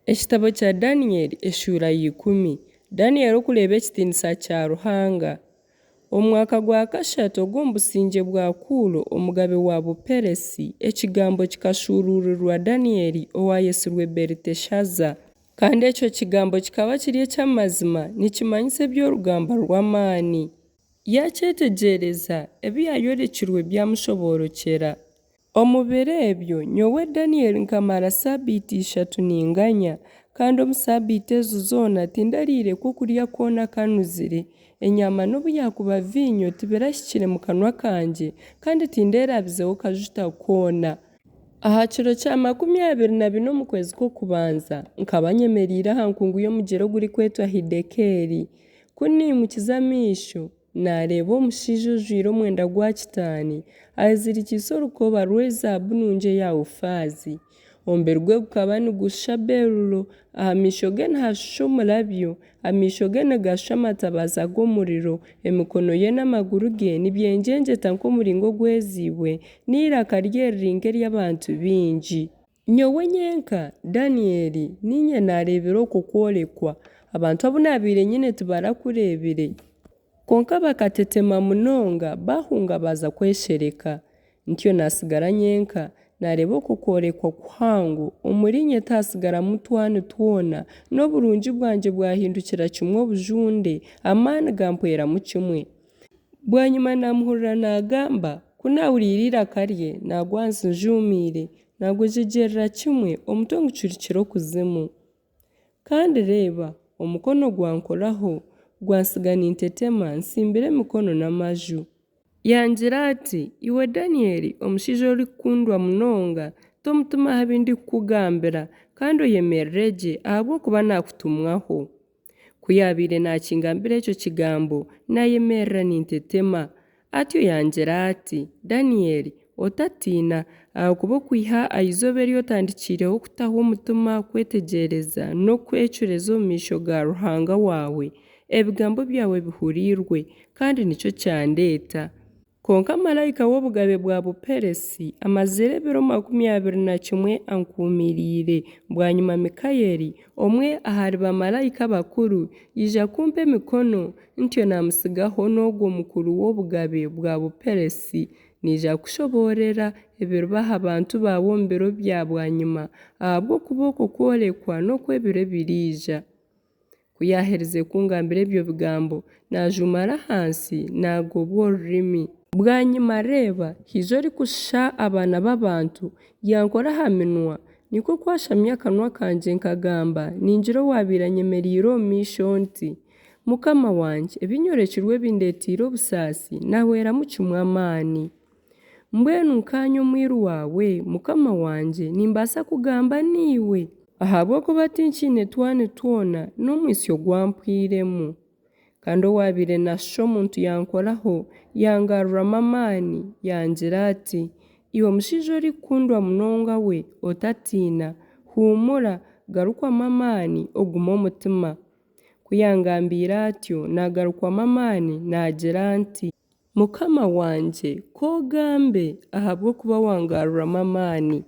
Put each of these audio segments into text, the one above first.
Ekitabo kya Danieli eshuura ya ikumi. Danieli okureeba ekitiinisa kya Ruhanga. Omu mwaka gwa kashatu ogw'omu busingye bwa Kuuro omugabe wa Buperesi, ekigambo kikashuuruurirwa Daniyeli owaayetsirwe Beliteshaza. Kandi ekyo kigambo kikaba kiri eky'amazima, nikimanyisa eby'orugamba rw'amaani. Yaakyetegyereza, ebi yaayorekirwe byamushoboorokyera. Omu biro ebyo nyowe Daniyeli nkamara saabiiti ishatu ninganya, kandi omu saabiiti ezo zoona tindariire kokurya koona akanuzire, enyama nobu yaakuba viinyo tibirahikire mu kanwa kangye, kandi tinderabizeho kajuta koona. Aha kiro kya 24 omu kwezi kw'okubanza, nkaba nyemereire aha nkungu y'omugyera ogurikwetwa Hidekeeli. Ku naimukize amaisho, naareeba omushaija ojwaire omwenda gwa kitaani, ayezirikiise orukoba rw'ezaabu nungi eya Ufaazi. Omubiri gwe gukaba nigushusha berulo, aha maisho ge nihashusha omurabyo, amaisho ge nigashusha amatabaaza g'omuriro, emikono ye n'amaguru ge nibyengyengyeta nk'omuringa ogweziibwe, n'eiraka rye riri nk'ery'abantu baingi. Nyowe nyenka, Daniyeli, niinye naareebire okwo kworekwa, abantu abu naabaire nyine tibarakureebire. Kwonka bakatetema munonga, baahunga baaza kweshereka. Ntyo naatsigara nyenka, naareeba okwo kworekwa kuhango, omuriinye tihaatsigaramu twani twona, n'oburungi bwangye bwahindukira kimwe obujunde, amaani gampweramu kimwe. Bwanyima naamuhurira naagamba, ku naahuriire eiraka rye, naagwa ahansi njuumaire, naagwejegyerera kimwe, omutwe ngucurikire okuzimu. Kandi reeba, omukono gwankoraho, gwantsiga nintetema, ntsimbire emikono n'amaju. Yangira ati, Iwe Daniyeli, omushaija orikukundwa munonga, ta omutima aha bi ndikukugambira, kandi oyemerere gye, ahabw'okuba naakutumwaho. Ku yaabaire naakingambira ekyo kigambo, naayemerera nintetema. Atyo yangira ati, Daniyeli, otatiina, ahakuba okwiha aha izooba eri otandikiireho kutaho omutima kwetegyereza n'okwecureeza omu maisho ga Ruhanga waawe, ebigambo byawe bihuriirwe, kandi nikyo kyandeeta. Kwonka maraika w'obugabe bwa Buperesi amazire ebiro 21 ankuumiriire. Bwanyima Mikaeli, omwe ahari baamaraika abakuru, yaija kumpa emikono, ntyo naamutsigaho n'ogwo mukuru w'obugabe bwa Buperesi, naija kukushoboororera ebiriba aha bantu baawe omu biro bya bwanyima, ahabw'okuba okwo kworekwa n'okw'ebiro ebiriija. Ku yaaherize kungambira ebyo bigambo, naajuumara ahansi, naagobwa orurimi. Bwanyima reeba, haija orikushusha abaana b'abantu, yankora aha minwa, nikwo kwashamya akanwa kangye nkagamba ningira owaabaire anyemereire omu maisho nti, Mukama wangye, ebi nyorekirwe bindeeteire obusaasi, naahweramu kimwe amaani. Mbwenu nkaanye omwiru waawe, mukama wangye, nimbaasa kugamba naiwe? Ahabw'okuba tinkiine twani twona, n'omwitsyo gwampwairemu. Kandi owaabaire naashusha omuntu yankoraho, yangaruramu amaani, yangira ati, Iwe mushaija orikukundwa munonga we, otatiina, huumura, garukwamu amaani, ogume omutima. Ku yangambiire atyo, naagarukwamu amaani, naagira nti. Mukama wangye, k'ogambe, ahabw'okuba wangaruramu amaani.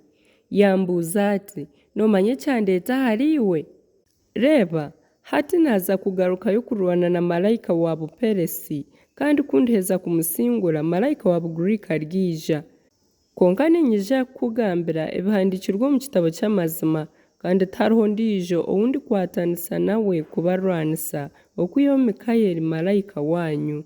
Yambuuza ati, Noomanya ekyandeeta ahariiwe? Reeba, hati naaza kugarukayo kurwana na maraika wa Buperesi, kandi ku ndiheza kumusingura, maraika wa Bugriika aryaija. Kwonka niinyija kukugambira ebihandiikirwe omu kitabo ky'amazima, kandi tihariho ondiijo ou ndikwatanisa nawe kubarwanisa, okwihaho Mikaeli maraika waanyu.